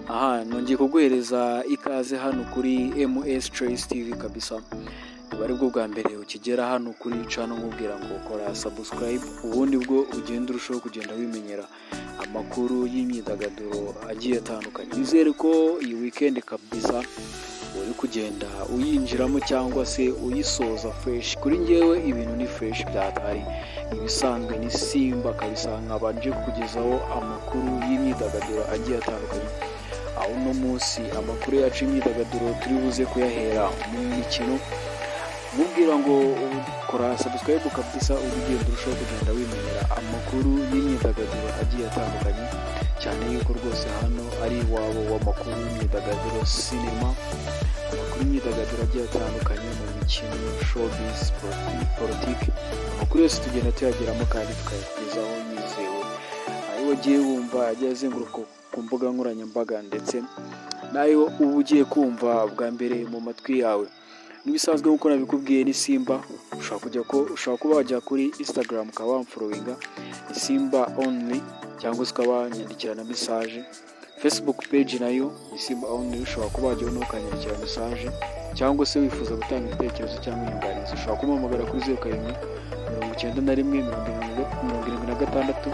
Aha nongeye kuguhereza ikaze hano kuri MS Choice TV kabisa. Niba aribwo bwa mbere ukigera hano kuri channel, nkubwira ngo kora subscribe, ubundi bwo ugenda urushaho kugenda wimenyera amakuru y'imyidagaduro agiye atandukanye. Nizere ko iyi weekend kabisa uri kugenda uyinjiramo cyangwa se uyisoza fresh. Kuri njyewe ibintu ni fresh byatari ibisanzwe, ni Simba kabisa, nkaba nje kukugezaho amakuru y'imyidagaduro agiye atandukanye, aho uno munsi amakuru yacu y'imyidagaduro turi buze kuyahera mu mikino. Mubwira ngo kora subscribe kabisa, ujye ugenda urushaho kugenda wimenyera amakuru y'imyidagaduro agiye atandukanye, cyane yuko rwose hano ari iwabo w'amakuru y'imyidagaduro, sinema, amakuru y'imyidagaduro agiye atandukanye mu mikino, showbiz, politiki, amakuru yose tugenda tuyageramo kandi tukayakugezaho yizewe, ayo wagiye wumva agiye azenguruka ku mbuga nkoranyambaga ndetse n'ayo uba ugiye kumva bwa mbere mu matwi yawe. Nk'ibisanzwe, nk'uko nabikubwiye, ni Simba. Ushobora kujya ko ushobora kuba wajya kuri Instagram ukaba wamfollowinga, ni Simba Only, cyangwa se ukaba wanyandikira na message. Facebook page nayo ni Simba Only, ushobora kuba wajyaho nawe ukanyandikira message, cyangwa se wifuza gutanga ibitekerezo cyangwa inyunganizi, ushobora kumuhamagara kuri 0791 76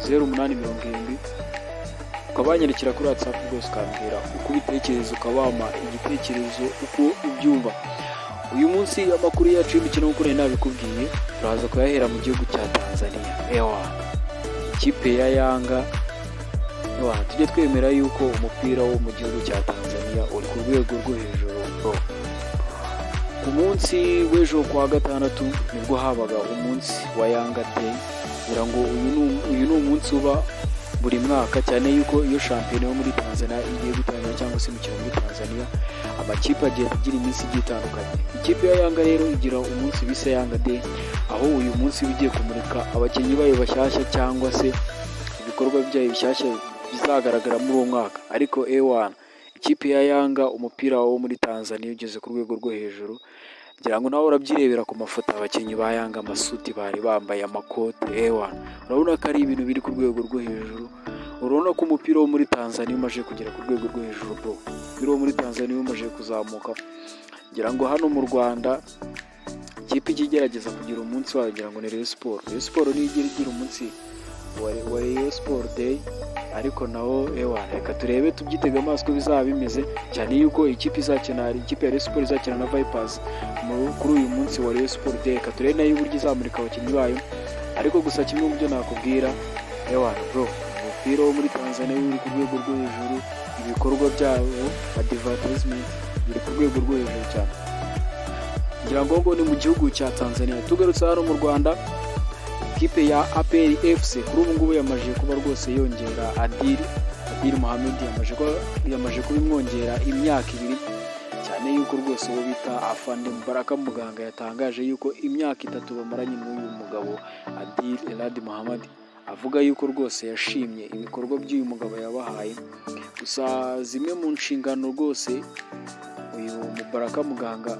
08 70, ukaba wanyandikira kuri WhatsApp rwose, ukambwira uko ubitekereza, ukaba wampa igitekerezo uko ubyumva. Uyu munsi amakuru yacu y'imikino, nk'uko nari nabikubwiye, turaza kuyahera mu gihugu cya Tanzania. Ewa, ikipe ya Yanga, ewa, tujye twemera yuko umupira wo mu gihugu cya Tanzania uri ku rwego rwo hejuru, bro. Ku munsi w'ejo kuwa gatandatu nibwo habaga umunsi wa Yanga Day. Ngira ngo uyu ni umunsi uba buri mwaka, cyane yuko iyo shampiyona yo muri Tanzania igiye gutangira cyangwa se imikino muri Tanzania, amakipe agenda agira iminsi igiye itandukanye. Ikipe ya Yanga rero igira umunsi bise Yanga Day, aho uyu munsi uba ugiye kumurika abakinnyi bayo bashyashya cyangwa se ibikorwa byayo bishyashya bizagaragara muri uwo mwaka. Ariko ewana, ikipe ya Yanga, umupira wo muri Tanzania ugeze ku rwego rwo hejuru. Ngira ngo nawe urabyirebera ku mafoto, abakinnyi ba Yanga, amasuti bari bambaye, amakote, ewana, urabona ko ari ibintu biri ku rwego rwo hejuru. Urabona ko umupira wo muri Tanzania umaze kugera ku rwego rwo hejuru, bro. Umupira wo muri Tanzania umaze kuzamuka. Ngira ngo hano mu Rwanda ikipe ijya igerageza kugira umunsi wayo, ngira ngo ni Rayon Sport. Rayon Sport niyo ijya igira umunsi wa Rayon Sport Day, ariko nawo ewa, reka turebe, tubyitege amaso ko bizaba bimeze, cyane yuko ikipe izakina, ikipe ya Rayon Sport izakina na Vipers kuri uyu munsi wa Rayon Sport Day. Reka turebe nayo uburyo izamurika abakinnyi bayo. Ariko gusa kimwe mu byo nakubwira, ewa bro, umupira wo muri Tanzania uri ku rwego rwo hejuru, ibikorwa byabo, advertisement, biri ku rwego rwo hejuru cyane. Ngira ngo ni mu gihugu cya Tanzania. Tugarutse hano mu Rwanda, ikipe ya APR FC kuri ubu ngubu yamaze kuba rwose yongera Adil Mohamed, yamaze kuba imwongera imyaka 2, cyane yuko rwose uwo bita Afande Mubaraka Muganga yatangaje yuko imyaka 3 bamaranye n'uyu mugabo Adil Elad Mohamed, avuga yuko rwose yashimye ibikorwa by'uyu mugabo yabahaye. Gusa zimwe mu nshingano rwose uyu Mubaraka Muganga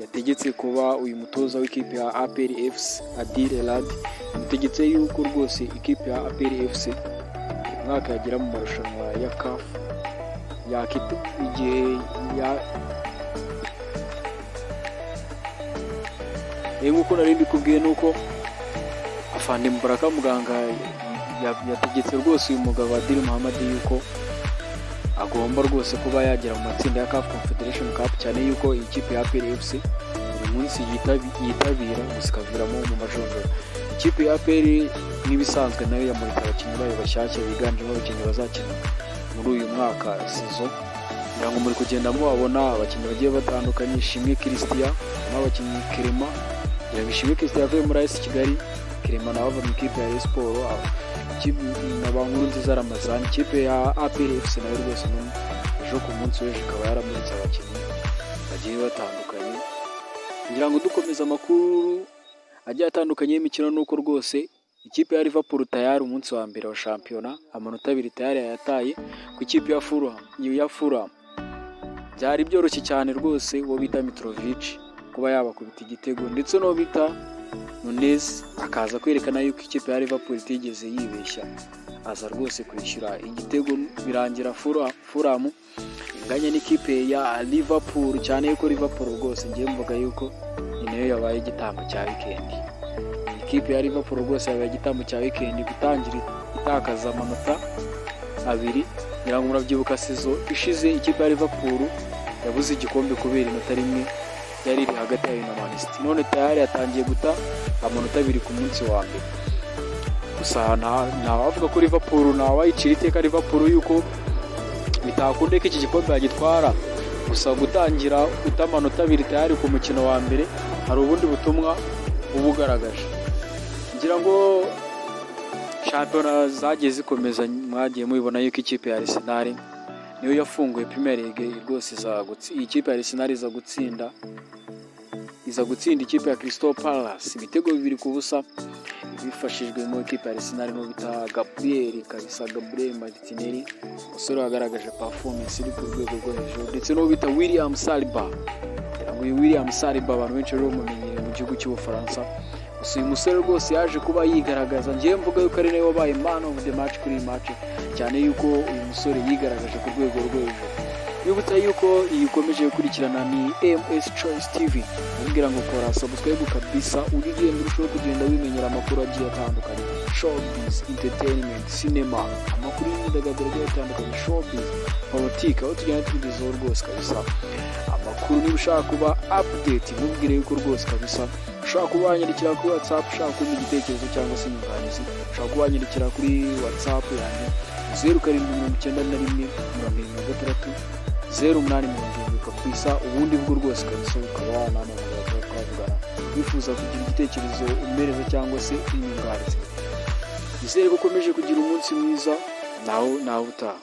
yategetse kuba uyu mutoza w'ikipe ya APR FC Adil Elad, yamutegetse yuko rwose ikipe ya APR FC uyu mwaka yagera mu marushanwa ya CAF yakita igihe ya nk'uko nari mbikubwiye, ni uko Afande Mubaraka Muganga yategetse rwose uyu mugabo Adil Muhammad yuko agomba rwose kuba yagera mu matsinda ya CAF Confederation Cup, cyane yuko iyi kipe ya APR FC buri munsi yitabira gusa ikaviramo mu majonjora. Ikipe ya APR nk'ibisanzwe nayo yamuritse abakinnyi bayo bashyashya, biganjemo abakinnyi bazakina muri uyu mwaka saison. Ngira ngo muri kugenda mubabona, abakinnyi bagiye batandukanye: Ishimwe Christian n'abakinnyi Clement. Ngira ngo Ishimwe Christian yavuye muri AS Kigali, Clement nawe ava mu ikipe ya Rayon Sport, na ba Nkurunziza Ramazani. Ikipe ya APR FC nayo rwose ejo, ku munsi w'ejo, ikaba yaramuritse abakinnyi bagiye batandukanye. Ngira ngo dukomeza amakuru agiye atandukanye y'imikino, nuko rwose ikipe ya Liverpool tayari umunsi wa mbere wa shampiyona amanota 2 tayari yayataye ku ikipe ya Fulham. Ya Fulham byari byoroshye cyane rwose, uwo bita Mitrovic kuba yabakubita igitego, ndetse n'uwo bita Nunez akaza kwerekana yuko ikipe ya Liverpool itigeze yibeshya. aza rwose kwishyura igitego, birangira Fulham inganya n'ikipe ya Liverpool, cyane yuko Liverpool rwose ngiye mvuga yuko ni nayo yabaye igitambo cya weekend. Ikipe ya Liverpool rwose yabaye igitambo cya weekend, gutangira itakaza amanota 2. Ngira ngo murabyibuka, saison ishize ikipe ya Liverpool yabuze igikombe kubera inota rimwe ryari riri hagati yayo na Man City. None tayari yatangiye guta amanota 2 ku munsi wa mbere. Gusa ntawavuga ko Liverpool, ntawayicira iteka Liverpool yuko bitakunda ko iki gikombe yagitwara. Gusa gutangira uta amanota 2 tayari ku mukino wa mbere, hari ubundi butumwa uba ugaragaje. Ngira ngo shampiyona zagiye zikomeza, mwagiye mubibona yuko ikipe ya Arsenal niyo yafunguye Premier League rwose. Iyi kipe ya Arsenal iza gutsinda ikipe ya Crystal Palace ibitego 2-0, bifashijwemo ikipe ya Arsenal n'uwo bita Gabriel kabisa, Gabriel Martinelli, umusore wagaragaje performance iri ku rwego rwo hejuru, ndetse n'uwo bita William Saliba. Ngira ngo uyu William Saliba abantu benshi rero bamumenyereye mu gihugu cy'Ubufaransa. Gusa uyu musore rwose yaje kuba yigaragaza. Ngewe mvuga yuko ari nawe wabaye man of the match kuri iyi match, cyane yuko uyu musore yigaragaje ku rwego rwo hejuru. Bibutsa yuko iyi ukomeje gukurikirana ni MS Choice TV, ubwira ngo kora subscribe kabisa, ujye ugenda urushaho kugenda wimenyera amakuru agiye atandukanye, showbiz, entertainment, cinema, amakuru y'imyidagaduro agiye atandukanye, showbiz, politiki, aho tugenda tugezeho rwose kabisa amakuru. Niba ushaka kuba update, ntubwire yuko rwose kabisa ushobora kuba wanyandikira kuri WhatsApp. Ushaka kumpa igitekerezo cyangwa se inyunganizi, ushobora kuba wanyandikira kuri WhatsApp yanjye, 0791760870 kabisa. Ubundi bwo rwose kabisa ukaba wanampamagara, tukaba twavugana, wifuza kugira igitekerezo umereza cyangwa se inyunganizi. Nizere ko ukomeje kugira umunsi mwiza. Nawe utaha.